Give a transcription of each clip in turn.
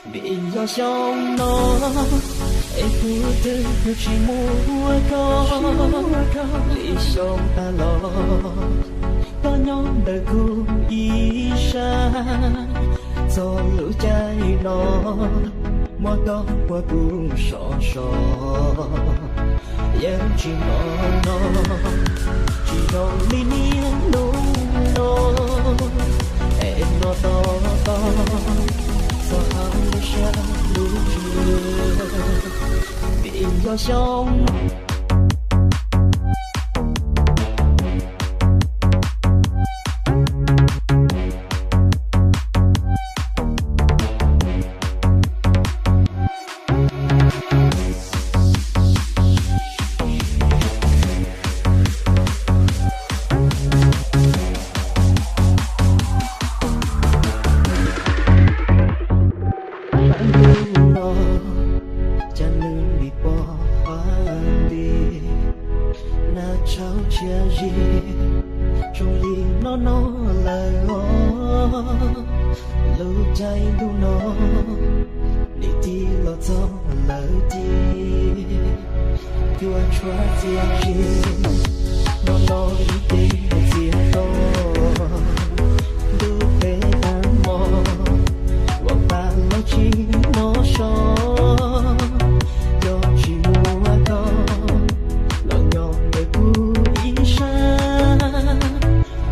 Vim yog xyoo no es kuv twb tsis muaj koj li xyoo tas los, koj nyob ntawm kuv ib sab. Txog lub caij no muab koj ua kuv sov so, yeej tsis hnov no, tsis zoo li niaj hnub no, es no tos tos txog hauv lub siab lub ntsws, vim yog xyoo no, cas nws li pom qab nti, nag tshauv tshiab zim, zoo li no no lawm os. Lub caij ntuj no, nim tig los txog lawm ces cua tshuab txiaj zim, no no ib ce txias to, ntuj peb tag hmo, uas tas los tsis hnov so, yog tsis muaj koj los nyob ntawm kuv ib sab,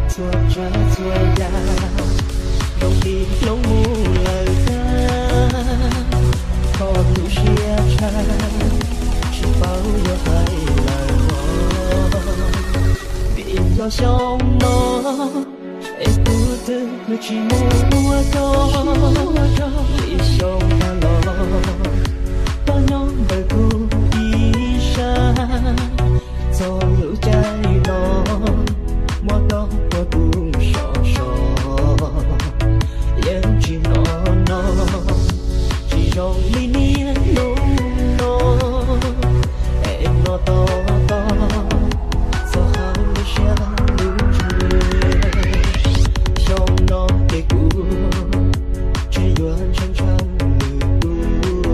txhua tsav txhua yam zoo li hloov mus lawm tag, kho lub siab tshaj, tsis paub yuav hais lawm os. Vim yog xyoo no es kuv twb tsis muaj koj li xyoo tas los, koj nyob ntawm kuv ib sab. Txog lub caij no muab koj ua kuv sov so, yeej tsis hnov no, tsis zoo li niaj hnub no, es no tos tos txog hauv lub siab lub ntsws, xyoo no ces kuv ntshe yuav ntshaw ntshaw lwm tus,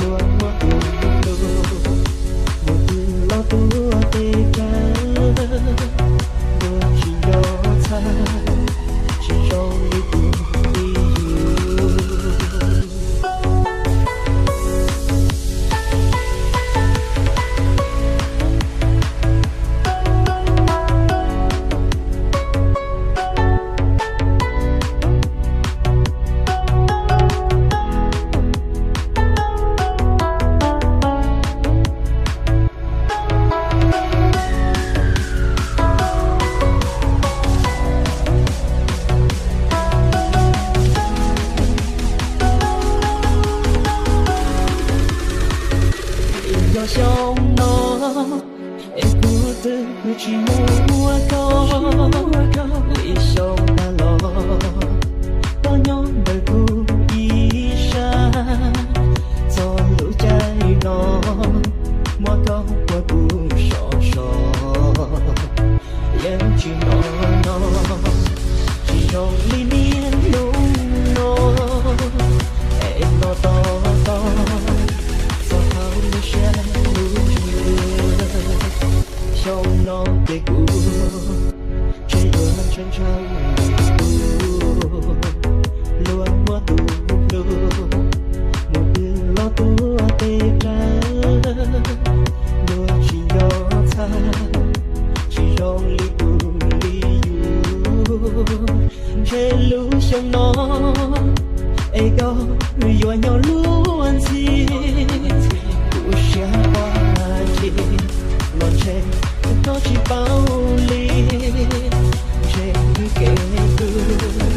luag muab tus hlub mus twg los tuag tej kawg, luag tsis nco txhaj, tsis zoo li tus li yus. Yog xyoo no es kuv twb tsis muaj koj li xyoo tas los, koj nyob ntawm kuv ib sab. Txog lub caij no muab koj ua kuv sov so, yeej tsis hnov no, tsis zoo li niaj hnub no, es no tos tos txog hauv lub siab lub ntsws, xyoo no ces kuv ntshe yuav ntshaw ntshaw lwm tus, luag muab tus hlub mus twg los tuag tej kawg, luag tsis nco txhaj, tsis zoo li tus li yus. Ntshe lub xyoo no es koj yuav nyob luag ntxhi, kuv siab pom hais tias los ntshe koj tsis paub li, ntshe kev hlub